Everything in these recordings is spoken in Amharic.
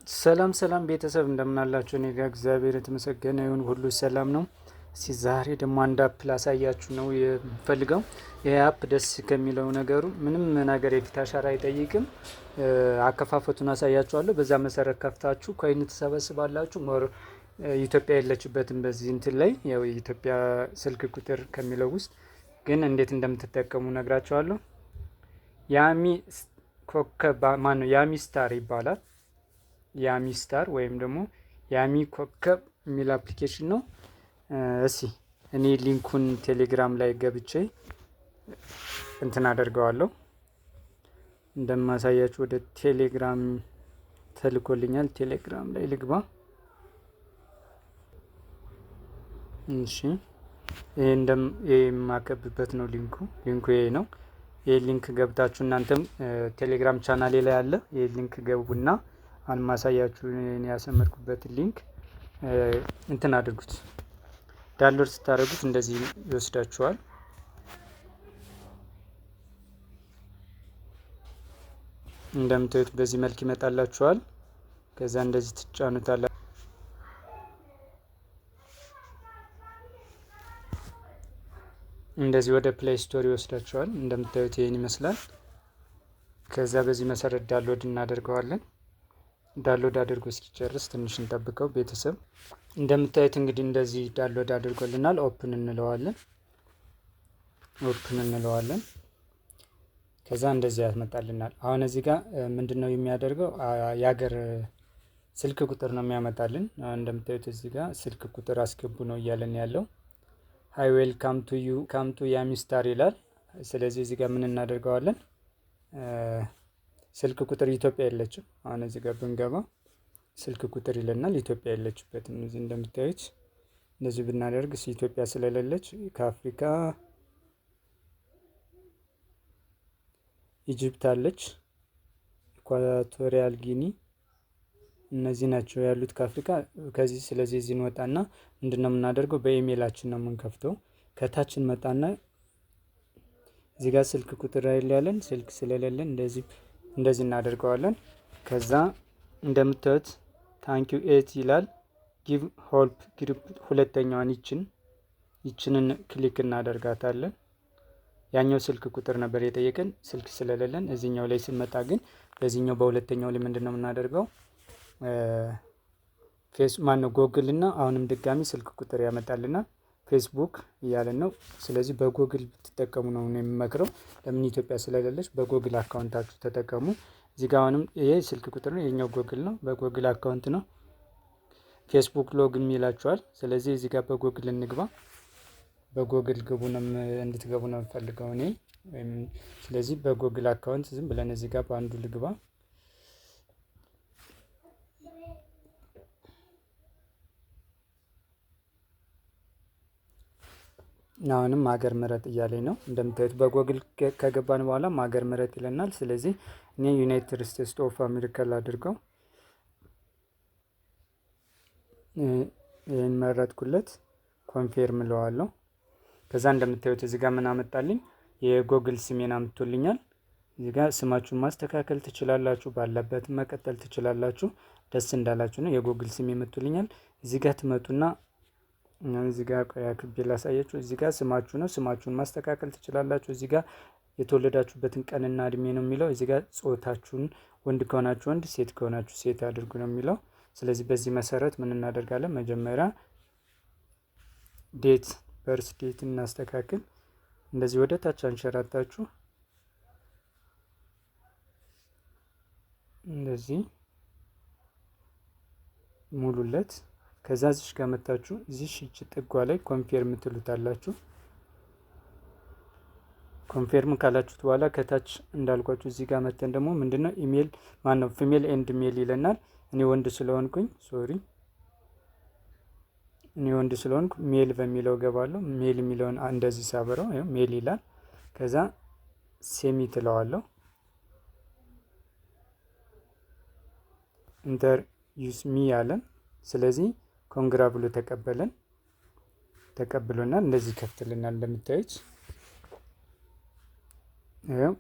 ሰላም ሰላም ቤተሰብ፣ እንደምናላችሁ? እኔ ጋር እግዚአብሔር የተመሰገነ ይሁን፣ ሁሉ ሰላም ነው። እስቲ ዛሬ ደግሞ አንድ app ላሳያችሁ ነው የምፈልገው። ይህ app ደስ ከሚለው ነገሩ ምንም ነገር የፊት አሻራ አይጠይቅም። አከፋፈቱን አሳያችኋለሁ። በዛ መሰረት ከፍታችሁ coin ትሰበስባላችሁ። More ኢትዮጵያ የለችበትም በዚህ እንትን ላይ፣ ያው የኢትዮጵያ ስልክ ቁጥር ከሚለው ውስጥ ግን እንዴት እንደምትጠቀሙ ነግራችኋለሁ። ያሚ ኮከብ ማን ነው? ያሚ ስታር ይባላል። ያሚ ስታር ወይም ደግሞ ያሚ ኮከብ የሚል application ነው። እሲ እኔ link ኡን ቴሌግራም ላይ ገብቼ እንትን አደርገዋለሁ። እንደማሳያችሁ ወደ ቴሌግራም ተልኮልኛል። ቴሌግራም ላይ ልግባ። እሺ፣ ይሄ እንደም የማከብበት ነው link ኡ። Link ኡ ይሄ ነው። ይሄ link ገብታችሁ እናንተም ቴሌግራም ቻናሌ ላይ አለ። ይሄ link ገቡና አሁን ማሳያችሁ ያሰመርኩበትን link እንትን አድርጉት። Download ስታደርጉት እንደዚህ ይወስዳችኋል። እንደምታዩት በዚህ መልክ ይመጣላችኋል። ከዛ እንደዚህ ትጫኑታላችሁ። እንደዚህ ወደ Play Store ይወስዳችኋል። እንደምታዩት ይሄን ይመስላል። ከዛ በዚህ መሰረት download እናደርገዋለን። Download አድርጎ እስኪጨርስ ትንሽ እንጠብቀው ቤተሰብ። እንደምታዩት እንግዲህ እንደዚህ download አድርጎልናል። Open እንለዋለን። Open እንለዋለን። ከዛ እንደዚህ ያመጣልናል። አሁን እዚህ ጋር ምንድነው የሚያደርገው? የሀገር ስልክ ቁጥር ነው የሚያመጣልን። አሁን እንደምታዩት እዚህ ጋር ስልክ ቁጥር አስገቡ ነው እያለን ያለው። "Hi, welcome to you come to ያሚ ስታር" ይላል። ስለዚህ እዚህ ጋር ምን እናደርገዋለን? ስልክ ቁጥር ኢትዮጵያ የለችም። አሁን እዚህ ጋር ብንገባ ስልክ ቁጥር ይለናል። ኢትዮጵያ የለችበትም። እዚህ እንደምታዩት እንደዚህ ብናደርግ ኢትዮጵያ ስለሌለች ከአፍሪካ Egypt አለች፣ ኢኳቶሪያል ጊኒ፣ እነዚህ ናቸው ያሉት ከአፍሪካ ከዚህ። ስለዚህ እዚህ እንወጣና ምንድነው የምናደርገው? በኢሜይላችን ነው የምንከፍተው። ከታች እንመጣና እዚህ ጋር ስልክ ቁጥር አይደል ያለን፣ ስልክ ስለሌለን እንደዚህ እንደዚህ እናደርገዋለን። ከዛ እንደምታዩት "Thank you ኤት" ይላል። "Give help group" ሁለተኛዋን ይችንን click እናደርጋታለን። ያኛው ስልክ ቁጥር ነበር የጠየቀን፣ ስልክ ስለሌለን እዚህኛው ላይ ስንመጣ ግን በዚህኛው በሁለተኛው ላይ ምንድን ነው የምናደርገው? ፌስ ማነው ጎግል እና አሁንም ድጋሚ ስልክ ቁጥር ያመጣልናል። ፌስቡክ እያለን ነው። ስለዚህ በጎግል ብትጠቀሙ ነው የምመክረው። ለምን? ኢትዮጵያ ስለሌለች በ Google account ኣችሁ ተጠቀሙ። እዚህ ጋር አሁንም ይሄ ስልክ ቁጥር ነው፣ የኛው ጎግል ነው፣ በ Google account ነው። Facebook login ይላችኋል። ስለዚህ እዚህ ጋር በጎግል እንግባ። በጎግል ግቡ ነው፣ እንድትገቡ ነው የምፈልገው እኔ። ስለዚህ በ Google account ዝም ብለን እዚህ ጋር በአንዱ ልግባ። አሁንም ሀገር ምረጥ እያለኝ ነው። እንደምታዩት በጎግል ከገባን በኋላ ሀገር ምረጥ ይለናል። ስለዚህ እኔ United States of America ላድርገው። ይህን መረጥኩለት፣ confirm እለዋለሁ። ከዛ እንደምታዩት እዚህ ጋር ምን አመጣልኝ? የጎግል ስሜን አምጥቶልኛል። እዚህ ጋር ስማችሁን ማስተካከል ትችላላችሁ፣ ባለበት መቀጠል ትችላላችሁ። ደስ እንዳላችሁ ነው። የጎግል ስሜ መጥቶልኛል። እዚህ ጋር ትመጡና እዚህ ጋር ቆይ አክብቤ ላሳያችሁ። እዚህ ጋር ስማችሁ ነው። ስማችሁን ማስተካከል ትችላላችሁ። እዚህ ጋር የተወለዳችሁበትን ቀንና እድሜ ነው የሚለው። እዚህ ጋር ጾታችሁን ወንድ ከሆናችሁ ወንድ፣ ሴት ከሆናችሁ ሴት አድርጉ ነው የሚለው። ስለዚህ በዚህ መሰረት ምን እናደርጋለን? መጀመሪያ date birth date እናስተካክል። እንደዚህ ወደ ታች አንሸራታችሁ እንደዚህ ሙሉለት። ከዛ እዚሽ ጋር መታችሁ እዚሽ እች ጥጓ ላይ confirm ትሉታላችሁ። Confirm ካላችሁት በኋላ ከታች እንዳልኳችሁ እዚህ ጋር መተን ደግሞ ምንድነው ኢሜል ማነው female and male ይለናል። እኔ ወንድ ስለሆንኩኝ፣ sorry፣ እኔ ወንድ ስለሆንኩ male በሚለው ገባለሁ። Male የሚለውን እንደዚህ ሳበረው male ይላል። ከዛ submit እለዋለሁ። Enter use me አለን። ስለዚህ congra ብሎ ተቀበለን፣ ተቀብሎናል። እንደዚህ ከፍትልናል። እንደምታዩት ይኸው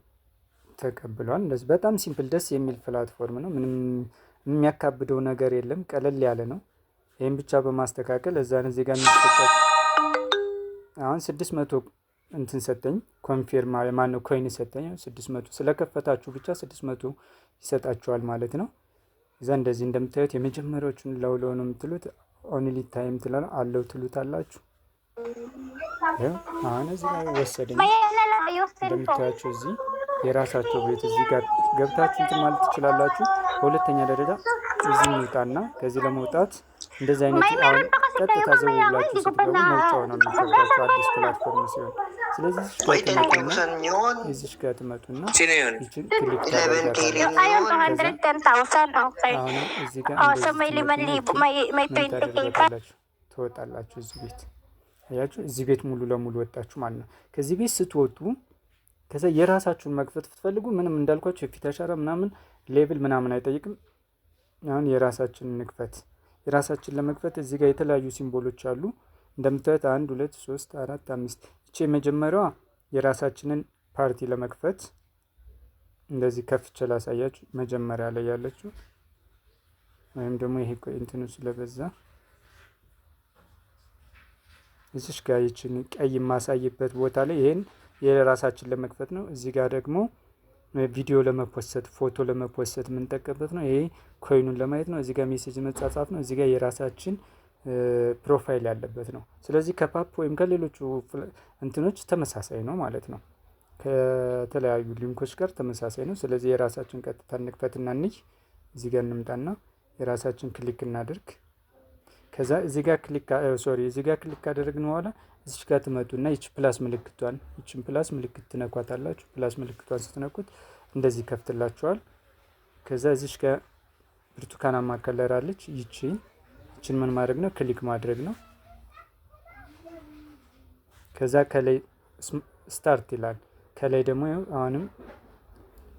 ተቀብሏል። እንደዚህ በጣም simple ደስ የሚል platform ነው። ምንም የሚያካብደው ነገር የለም፣ ቀለል ያለ ነው። ይህም ብቻ በማስተካከል እዛን እዚህ ጋር የሚሰጣችሁ አሁን 600 እንትን ሰጠኝ፣ confirm ማነው coin ሰጠኝ። 600 ስለከፈታችሁ ብቻ 600 ይሰጣችኋል ማለት ነው። እዛ እንደዚህ እንደምታዩት የመጀመሪያዎቹን allow ነው የምትሉት፣ only time ትላል allow ትሉታላችሁ። አሁን እዚህ ላይ ወሰደኝ። እንደምታያቸው እዚህ የራሳቸው ቤት እዚህ ጋር ገብታችሁ እንትን ማለት ትችላላችሁ። በሁለተኛ ደረጃ እዚህ እንውጣና ከዚህ ለመውጣት እንደዚህ አይነት አሁን ቀጥታ ዘው ብላችሁ ስትገቡ መውጫው ነው የሚከብዳችሁ አዲስ platform ሲሆን፣ ስለዚህ እዚች ጋር ትመጡና Sino yun? ይችን click 11K ታደርጋታላችሁ። rin Ayun, yun. 210,000. Okay. አሁንም እዚህ ጋር Oh, so እንደዚህ may ትመጡና 5,000, ይችን may ምን 20K pa. ታደርጋታላችሁ? ትወጣላችሁ። እዚህ ቤት አያችሁ፣ እዚህ ቤት ሙሉ ለሙሉ ወጣችሁ ማለት ነው። ከዚህ ቤት ስትወጡ ከዛ የራሳችሁን መክፈት ብትፈልጉ ምንም እንዳልኳችሁ የፊት አሻራ ምናምን level ምናምን አይጠይቅም። አሁን የራሳችንን ንክፈት። የራሳችን ለመክፈት እዚህ ጋር የተለያዩ symbol ኦች አሉ። እንደምታዩት አንድ፣ ሁለት፣ ሶስት፣ አራት፣ አምስት። ይቺ የመጀመሪያዋ የራሳችንን ፓርቲ ለመክፈት እንደዚህ ከፍቼ ላሳያችሁ። መጀመሪያ ላይ ያለችው ወይም ደግሞ ይሄ ቆይ እንትኑ ስለበዛ እዚች ጋር ይችን ቀይ የማሳይበት ቦታ ላይ ይሄን የራሳችን ለመክፈት ነው። እዚህ ጋር ደግሞ ቪዲዮ ለመፖሰት፣ ፎቶ ለመፖሰት የምንጠቀምበት ነው። ይሄ coin ኡን ለማየት ነው። እዚህ ጋር message መጻጻፍ ነው። እዚህ ጋር የራሳችን profile ያለበት ነው። ስለዚህ ከፓፕ ወይም ከሌሎቹ እንትኖች ተመሳሳይ ነው ማለት ነው። ከተለያዩ link ኦች ጋር ተመሳሳይ ነው። ስለዚህ የራሳችን ቀጥታ እንክፈትና እንይ። እዚህ ጋር እንምጣና የራሳችን click እናድርግ። ከዛ እዚህ ጋር click፣ sorry፣ እዚህ ጋር click ካደረግን በኋላ እዚች ጋር ትመጡና ይች plus ምልክቷን፣ ይችን plus ምልክት ትነኳታላችሁ። Plus ምልክቷን ስትነኩት እንደዚህ ይከፍትላችኋል። ከዛ እዚች ጋር ብርቱካናማ color አለች። ይችን ምን ማድረግ ነው? Click ማድረግ ነው። ከዛ ከላይ start ይላል። ከላይ ደግሞ አሁንም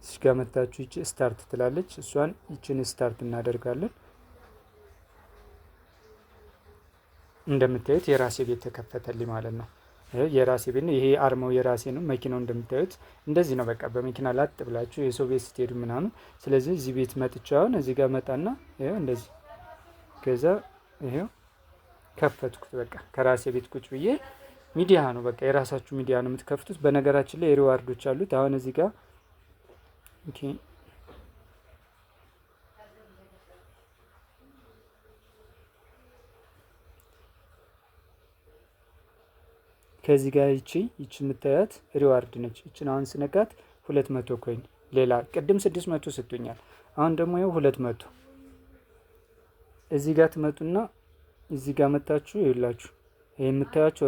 እዚች ጋር መታችሁ ይቺ start ትላለች። እሷን ይችን start እናደርጋለን። እንደምታዩት የራሴ ቤት ተከፈተልኝ ማለት ነው። የራሴ ቤት ነው። ይሄ አርማው የራሴ ነው። መኪናው እንደምታዩት እንደዚህ ነው። በቃ በመኪና ላጥ ብላችሁ የሰው ቤት ስትሄዱ ምናምን። ስለዚህ እዚህ ቤት መጥቼ አሁን እዚህ ጋር መጣና ይኸው እንደዚህ ከዛ ይኸው ከፈትኩት። በቃ ከራሴ ቤት ቁጭ ብዬ ሚዲያ ነው። በቃ የራሳችሁ ሚዲያ ነው የምትከፍቱት። በነገራችን ላይ reward ኦች አሉት። አሁን እዚህ ጋር okay ከዚህ ጋር ይቺ የምታያት reward ነች። ይቺን አሁን ስነካት 200 coin፣ ሌላ ቅድም 600 ሰጥቶኛል። አሁን ደግሞ ይኸው 200። እዚህ ጋር ትመጡና እዚህ ጋር መታችሁ ይኸውላችሁ ይሄ የምታያቸው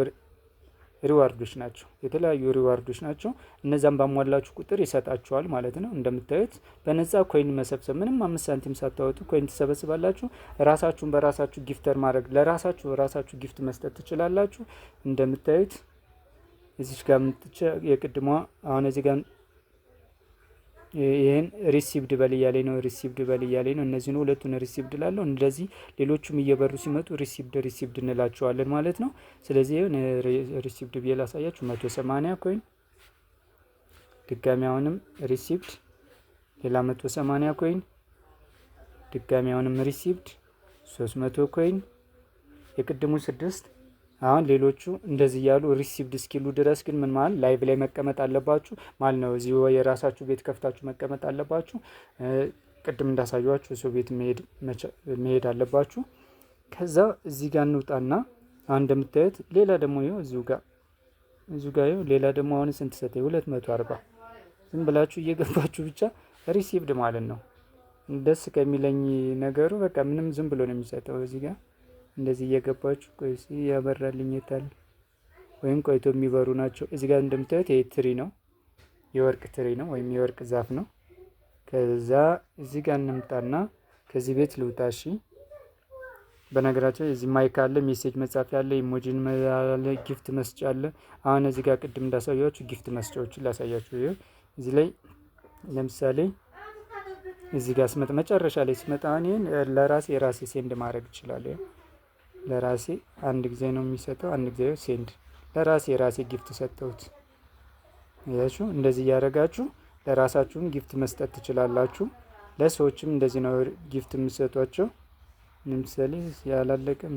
reward ኦች ናቸው። የተለያዩ reward ኦች ናቸው። እነዛን ባሟላችሁ ቁጥር ይሰጣችኋል ማለት ነው። እንደምታዩት በነፃ coin መሰብሰብ፣ ምንም 5 ሳንቲም ሳታወጡ coin ትሰበስባላችሁ። ራሳችሁን በራሳችሁ gifter ማድረግ፣ ለራሳችሁ ራሳችሁ gift መስጠት ትችላላችሁ። እንደምታዩት እዚች ጋር ምጥቼ የቅድሟ አሁን እዚህ ጋር ይህን received በል እያለኝ ነው። Received በል እያለኝ ነው። እነዚህን ሁለቱን received ላለው እንደዚህ ሌሎቹም እየበሩ ሲመጡ received received እንላቸዋለን ማለት ነው። ስለዚህ ይሄን received ብዬ ላሳያችሁ፣ 180 coin፣ ድጋሚ አሁንም received ሌላ 180 coin፣ ድጋሚ አሁንም received 300 coin፣ የቅድሙ ስድስት፣ አሁን ሌሎቹ እንደዚህ እያሉ received እስኪሉ ድረስ ግን ምን ማለት live ላይ መቀመጥ አለባችሁ ማለት ነው። እዚህ የራሳችሁ ቤት ከፍታችሁ መቀመጥ አለባችሁ። ቅድም እንዳሳያችሁ ሰው ቤት መሄድ አለባችሁ። ከዛ እዚህ ጋር እንውጣና አሁን እንደምታዩት ሌላ ደግሞ ይኸው እዚሁ ጋር ይኸው ሌላ ደግሞ አሁን ስንት ሰጠኝ? 240። ዝም ብላችሁ እየገባችሁ ብቻ received ማለት ነው። ደስ ከሚለኝ ነገሩ በቃ ምንም ዝም ብሎ ነው የሚሰጠው። እዚህ ጋር እንደዚህ እየገባችሁ፣ ቆይ ያበራልኝ የታል? ወይም ቆይቶ የሚበሩ ናቸው። እዚህ ጋር እንደምታዩት ይሄ tree ነው፣ የወርቅ tree ነው ወይም የወርቅ ዛፍ ነው። ከዛ እዚህ ጋር እንምጣና ከዚህ ቤት ልውጣ። እሺ፣ በነገራችን እዚህ mic አለ፣ message መጻፊያ አለ፣ emoji ን አለ፣ gift መስጫ አለ። አሁን እዚህ ጋር ቅድም እንዳሳያችሁ gift መስጫዎችን ላሳያችሁ። ይኸው እዚህ ላይ ለምሳሌ እዚህ ጋር ስመጣ፣ መጨረሻ ላይ ስመጣ አሁን ይሄን ለራሴ የራሴ send ማድረግ እችላለሁ። ለራሴ አንድ ጊዜ ነው የሚሰጠው። አንድ ጊዜ send ለራሴ የራሴ gift ሰጠሁት። አያችሁ፣ እንደዚህ እያደረጋችሁ ለራሳችሁም gift መስጠት ትችላላችሁ። ለሰዎችም እንደዚህ ነው gift የምትሰጧቸው። ለምሳሌ ያላለቀም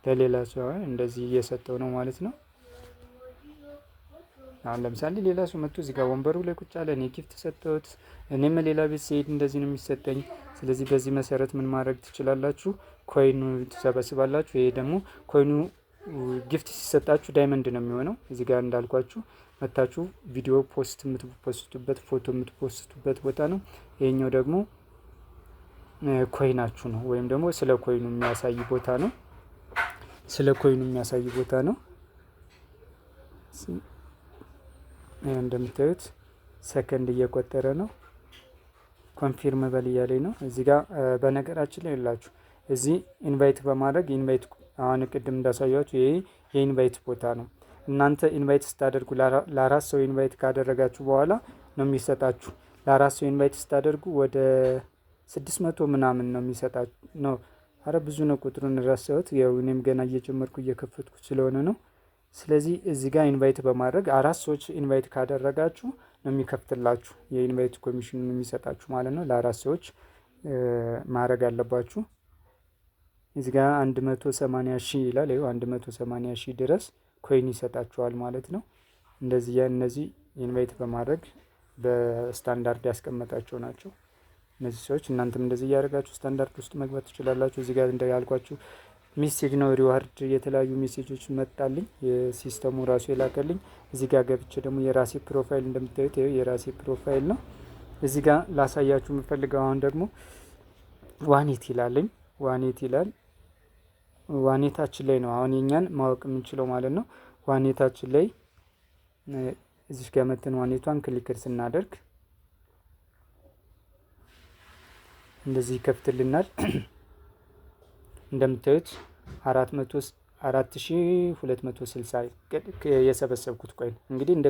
ለሌላ ሰው እንደዚህ እየሰጠው ነው ማለት ነው። አሁን ለምሳሌ ሌላ ሰው መጥቶ እዚህ ጋር ወንበሩ ላይ ቁጭ አለ፣ እኔ gift ሰጠሁት። እኔም ሌላ ቤት ስሄድ እንደዚህ ነው የሚሰጠኝ። ስለዚህ በዚህ መሰረት ምን ማድረግ ትችላላችሁ? Coin ኑ ትሰበስባላችሁ። ይሄ ደግሞ coin ኑ gift ሲሰጣችሁ diamond ነው የሚሆነው። እዚህ ጋር እንዳልኳችሁ መታችሁ ቪዲዮ post የምትፖስቱበት፣ ፎቶ የምትፖስቱበት ቦታ ነው። ይሄኛው ደግሞ coin ኣችሁ ነው፣ ወይም ደግሞ ስለ coin ኑ የሚያሳይ ቦታ ነው። ስለ coin ኑ የሚያሳይ ቦታ ነው። እንደምታዩት ሰከንድ እየቆጠረ ነው። Confirm በል እያለኝ ነው። እዚህ ጋር በነገራችን ላይ ይላችሁ እዚህ invite በማድረግ invite፣ አሁን ቅድም እንዳሳያችሁ ይሄ የ invite ቦታ ነው። እናንተ invite ስታደርጉ፣ ለአራት ሰው invite ካደረጋችሁ በኋላ ነው የሚሰጣችሁ። ለአራት ሰው invite ስታደርጉ ወደ 600 ምናምን ነው የሚሰጣችሁ ነው። አረ ብዙ ነው፣ ቁጥሩን ረሳሁት። ያው እኔም ገና እየጀመርኩ እየከፈትኩ ስለሆነ ነው። ስለዚህ እዚህ ጋር invite በማድረግ አራት ሰዎች invite ካደረጋችሁ ነው የሚከፍትላችሁ፣ የ invite commission የሚሰጣችሁ ማለት ነው። ለአራት ሰዎች ማድረግ አለባችሁ። እዚህ ጋር 180,000 ይላል። ይኸው 180,000 ድረስ coin ይሰጣችኋል ማለት ነው። እንደዚህ እነዚህ invite በማድረግ በስታንዳርድ ያስቀመጣቸው ናቸው እነዚህ ሰዎች። እናንተም እንደዚህ እያደረጋችሁ ስታንዳርድ ውስጥ መግባት ትችላላችሁ። እዚህ ጋር እንዳልኳችሁ message ነው፣ reward የተለያዩ message ኦች መጣልኝ፣ የ system ኡ ራሱ የላከልኝ። እዚህ ጋር ገብቼ ደግሞ የራሴ profile፣ እንደምታዩት ይኸው የራሴ profile ነው። እዚህ ጋር ላሳያችሁ የምፈልገው አሁን ደግሞ wallet ይላልኝ፣ wallet ይላል። Wallet ኣችን ላይ ነው አሁን የኛን ማወቅ የምንችለው ማለት ነው። Wallet ኣችን ላይ እዚህ ጋር መተን wallet ኧን click ስናደርግ እንደዚህ ይከፍትልናል። እንደምታዩት 4260 የሰበሰብኩት coin እንግዲህ እንደ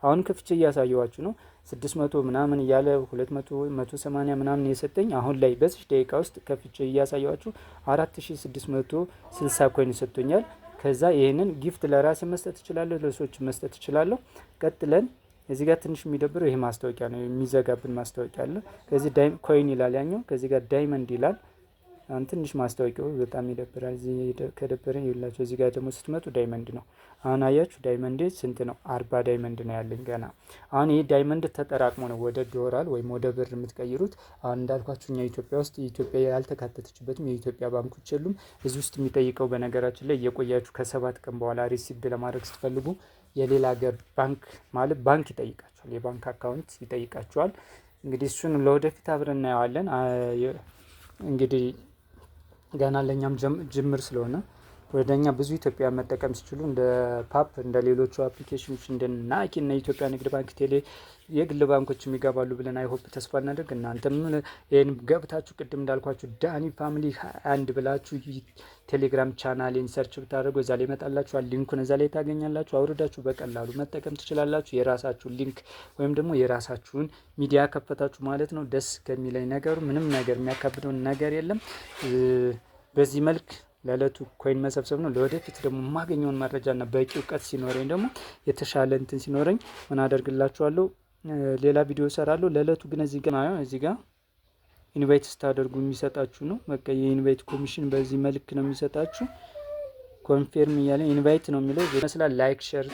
አሁን ከፍቼ እያሳየኋችሁ ነው። 600 ምናምን እያለ 200፣ 180 ምናምን የሰጠኝ አሁን ላይ በዚህ ደቂቃ ውስጥ ከፍቼ እያሳየኋችሁ 4660 coin ሰጥቶኛል። ከዛ ይህንን gift ለራሴ መስጠት እችላለሁ፣ ለሰዎች መስጠት እችላለሁ። ቀጥለን እዚህ ጋር ትንሽ የሚደብረው ይሄ ማስታወቂያ ነው፣ የሚዘጋብን ማስታወቂያ አለ። ከዚህ coin ይላል ያኛው፣ ከዚህ ጋር diamond ይላል። አሁን ትንሽ ማስታወቂያው በጣም ይደብራል። እዚህ ከደበረኝ ይላችሁ። እዚህ ጋር ደግሞ ስትመጡ diamond ነው። አሁን አያችሁ diamond ስንት ነው? 40 diamond ነው ያለኝ ገና። አሁን ይህ diamond ተጠራቅሞ ነው ወደ ዶላር ወይም ወደ ብር የምትቀይሩት። አሁን እንዳልኳችሁ እኛ ኢትዮጵያ ውስጥ፣ ኢትዮጵያ ያልተካተተችበትም የኢትዮጵያ ባንኮች የሉም። እዚህ ውስጥ የሚጠይቀው በነገራችን ላይ እየቆያችሁ ከ7 ቀን በኋላ received ለማድረግ ስትፈልጉ የሌላ ሀገር ባንክ ማለት ባንክ ይጠይቃችኋል። የባንክ account ይጠይቃችኋል። እንግዲህ እሱን ለወደፊት አብረን እናየዋለን። እንግዲህ ገና ለእኛም ጅምር ስለሆነ ወደ እኛ ብዙ ኢትዮጵያ መጠቀም ሲችሉ እንደ ፓፕ፣ እንደ ሌሎቹ application ኖች፣ እንደ ናይኪ እና የኢትዮጵያ ንግድ ባንክ፣ ቴሌ፣ የግል ባንኮች የሚገባሉ ብለን I hope ተስፋ እናደርግ። እናንተም ይህን ገብታችሁ ቅድም እንዳልኳችሁ ዳኒ ፋሚሊ 21 ብላችሁ ቴሌግራም channel ኤን search ብታደርጉ እዛ ላይ ይመጣላችኋል። Link ኡን እዛ ላይ ታገኛላችሁ። አውርዳችሁ በቀላሉ መጠቀም ትችላላችሁ። የራሳችሁን link ወይም ደግሞ የራሳችሁን ሚዲያ ከፈታችሁ ማለት ነው። ደስ ከሚለኝ ነገሩ ምንም ነገር የሚያካብደውን ነገር የለም። በዚህ መልክ ለዕለቱ coin መሰብሰብ ነው። ለወደፊት ደግሞ የማገኘውን መረጃና በቂ እውቀት ሲኖረኝ ደግሞ የተሻለ እንትን ሲኖረኝ ምን አደርግላችኋለሁ? ሌላ ቪዲዮ እሰራለሁ። ለዕለቱ ግን እዚህ ጋር invite ስታደርጉ የሚሰጣችሁ ነው። በቃ የ invite commission በዚህ መልክ ነው የሚሰጣችሁ። Confirm እያለ invite ነው የሚለው ይመስላል። Like፣ share፣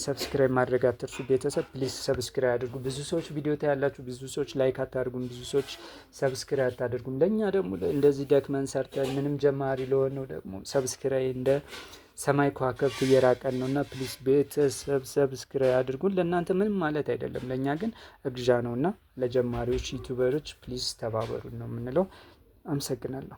subscribe ማድረግ አትርሱ። ቤተሰብ please subscribe አድርጉ። ብዙ ሰዎች ቪዲዮ ታያላችሁ፣ ብዙ ሰዎች like አታደርጉም፣ ብዙ ሰዎች subscribe አታደርጉም። ለእኛ ደግሞ እንደዚህ ደክመን ሰርተን ምንም ጀማሪ ለሆነው ደግሞ subscribe እንደ ሰማይ ከዋክብት እየራቀን ነው እና please ቤተሰብ subscribe አድርጉን። ለእናንተ ምንም ማለት አይደለም፣ ለእኛ ግን እገዛ ነው እና ለጀማሪዎች YouTuber ኦች please ተባበሩን ነው የምንለው። አመሰግናለሁ።